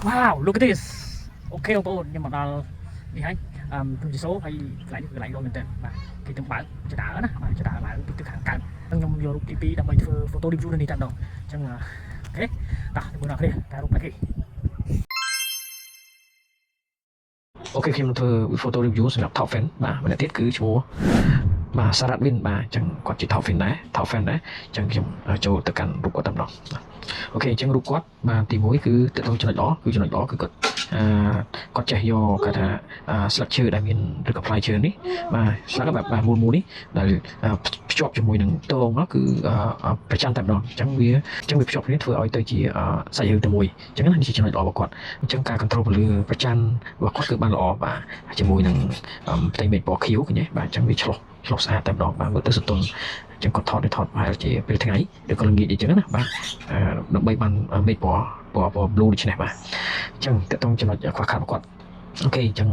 Wow, look at this. OK បងប្អូនខ្ញុំមកដល់នេះហើយអឺទូជីសូហើយកន្លែងនេះគឺកន្លែងល្អមែនតើបាទគេទាំងបើកចដើណាបាទចដើឡើងពីទឹកខាងកើតខ្ញុំយករូបទី2ដើម្បីធ្វើ photo review នៅនេះតែម្ដងអញ្ចឹង OK តោះមើលដល់គ្នាតើរូបអីគេ? OK ខ្ញុំនឹងធ្វើ photo review សម្រាប់ top fan បាទម្នាក់ទៀតគឺឈ្មោះបាទសារ៉ាត់វិនបាទអញ្ចឹងគាត់ជា top fan ដែរ top fan ដែរអញ្ចឹងខ្ញុំចូលទៅកាន់រូបគាត់តែម្ដងបាទ OK អញ្ចឹងរូបគាត់បាទទី1គឺទៅក្នុងចំណុចល្អគឺចំណុចល្អគឺគាត់អឺគាត់ចេះយកគាត់ថាស្លឹកឈើដែលមានឬក៏ផ្លែឈើនេះបាទស្លឹកបែបបាទមូលមូលនេះដែលភ្ជាប់ជាមួយនឹងតងនោះគឺប្រចាំតែម្ដងអញ្ចឹងវាអញ្ចឹងវាភ្ជាប់គ្នាធ្វើឲ្យទៅជាសាច់រឿងតែមួយអញ្ចឹងណានេះជាចំណុចល្អរបស់គាត់អញ្ចឹងការ control ពន្លឺប្រច័នរបស់គាត់គឺបានល្អបាទជាមួយនឹងផ្ទៃមេឃពណ៌ខៀវឃើញទេបាទអញ្ចឹងវាឆ្លុះឆ្លុះស្អាតតែម្ដងបាទមើលទៅសន្ទុនអញ្ចឹងគាត់ថតនេះថតប្រហែលជាពេលថ្ងៃឬក៏ល្ងាចអីចឹងណាបាទដើម្បីបានមេឃពណ៌ពណ៌ពណ៌ blue ដូចនេះបាទអញ្ចឹងតើតងចំណុចខ្វះខាតរបស់គាត់ OK អញ្ចឹង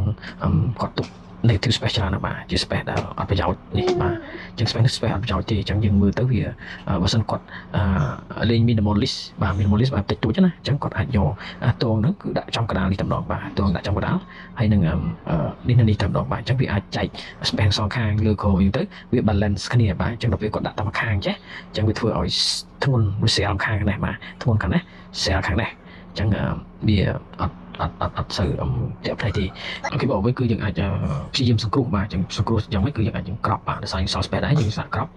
គាត់ទុក negative space ច្រើនណាស់បាទជា space ដែលអត់ប្រយោជន៍នេះបាទអញ្ចឹង space នេះ space អត់ប្រយោជន៍ទេអញ្ចឹងយើងមើលទៅវាបើសិនគាត់លេង minimalist បាទ minimalist បាទតិចតួចណាអញ្ចឹងគាត់អាចយកទងហ្នឹងគឺដាក់ចំកណ្ដាលនេះតែម្ដងបាទទងដាក់ចំកណ្ដាលហើយនឹងនេះនេះតែម្ដងបាទអញ្ចឹងវាអាចចែក space សងខាងលើក្រោយអញ្ចឹងទៅវា balance គ្នាបាទអញ្ចឹងដល់ពេលគាត់ដាក់តាមខាងចេះអញ្ចឹងវាធ្វើឲ្យធ្ងន់វាស្រាលខាងនេះបាទធ្ងន់ខាងនេះស្រាលខាងនេះអញ្ចឹងវាអត់អត់អត់អត់សូវតាក់ផ្នែកទេ OK បងវិញគឺយើងអាចព្យាយាមសង្គ្រោះបាទអញ្ចឹងសង្គ្រោះយ៉ាងម៉េចគឺយើងអាចយើង crop បាទដោយសារយើងសល់ space ដែរយើងសាក crop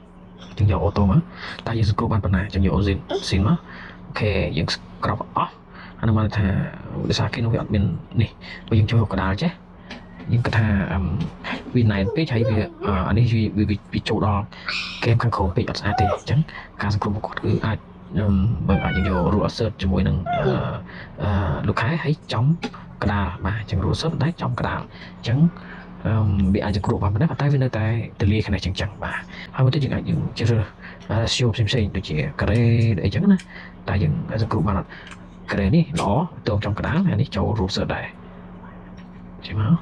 អញ្ចឹងយក auto មកតែយើងសង្គ្រោះបានប៉ុណ្ណាអញ្ចឹងយក zoom ស៊ីនមក OK យើង crop អស់អានោះមកថាដោយសារគេនោះវាអត់មាននេះបើយើងចូលកដាលចេះយើងគិតថាវាណែនពេកហើយវាអានេះវាវាចូលដល់គែមខាងក្រោមពេកអត់ស្អាតទេអញ្ចឹងការសង្គ្រោះរបស់គាត់គឺអាចបើអាចយើងយក rule assert ជាមួយនឹងអឺអឺលោកខែហើយចំកដាលបាទអញ្ចឹង rule assert តែចំកដាលអញ្ចឹងអឺវាអាចសង្គ្រោះបានប៉ុណ្ណេះប៉ុន្តែវានៅតែទលាខាងនេះចឹងចឹងបាទហើយមួយទៀតយើងអាចយើងជ្រើស ratio ផ្សេងផ្សេងដូចជាការ៉េអីចឹងណាតែយើងសង្គ្រោះបានអត់ការ៉េនេះល្អតងចំកដាលហើយនេះចូល rule assert ដែរជិះមក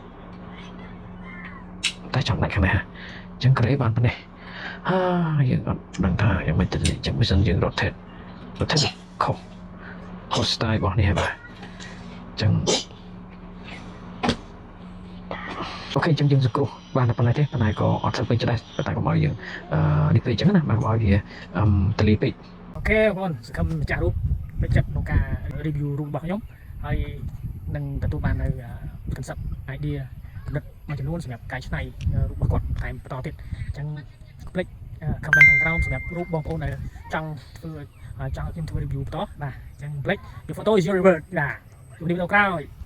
តែចំដាច់ខាងនេះអញ្ចឹងការ៉េបានប៉ុណ្ណេះហាយើងអត់ដឹងថាយ៉ាងម៉េចទៅអញ្ចឹងបើសិនយើង rotate rotate ខុសខុស style របស់នេះហើយបាទអញ្ចឹង OK អញ្ចឹងយើងសង្គ្រោះបានតែប៉ុណ្ណេះទេប៉ុន្តែក៏អត់សូវពេញចិត្តដែរប៉ុន្តែកុំឲ្យយើងអឺនេះពេកអញ្ចឹងណាបាទកុំឲ្យវាអឺតលីពេក OK បងប្អូនសង្ឃឹមម្ចាស់រូបពេញចិត្តក្នុងការ review រូបរបស់ខ្ញុំហើយនឹងទទួលបាននៅ concept idea គំនិតមួយចំនួនសម្រាប់កែច្នៃរូបរបស់គាត់តែបន្តទៀតអញ្ចឹងកុំភ្លេច comment ខាងក្រោមសម្រាប់រូបបងប្អូនដែលចង់ធ្វើចង់ឲ្យខ្ញុំធ្វើ review បន្តបាទអញ្ចឹងកុំភ្លេច your photo is your reward បាទជួបគ្នាវីដេអូក្រោយ។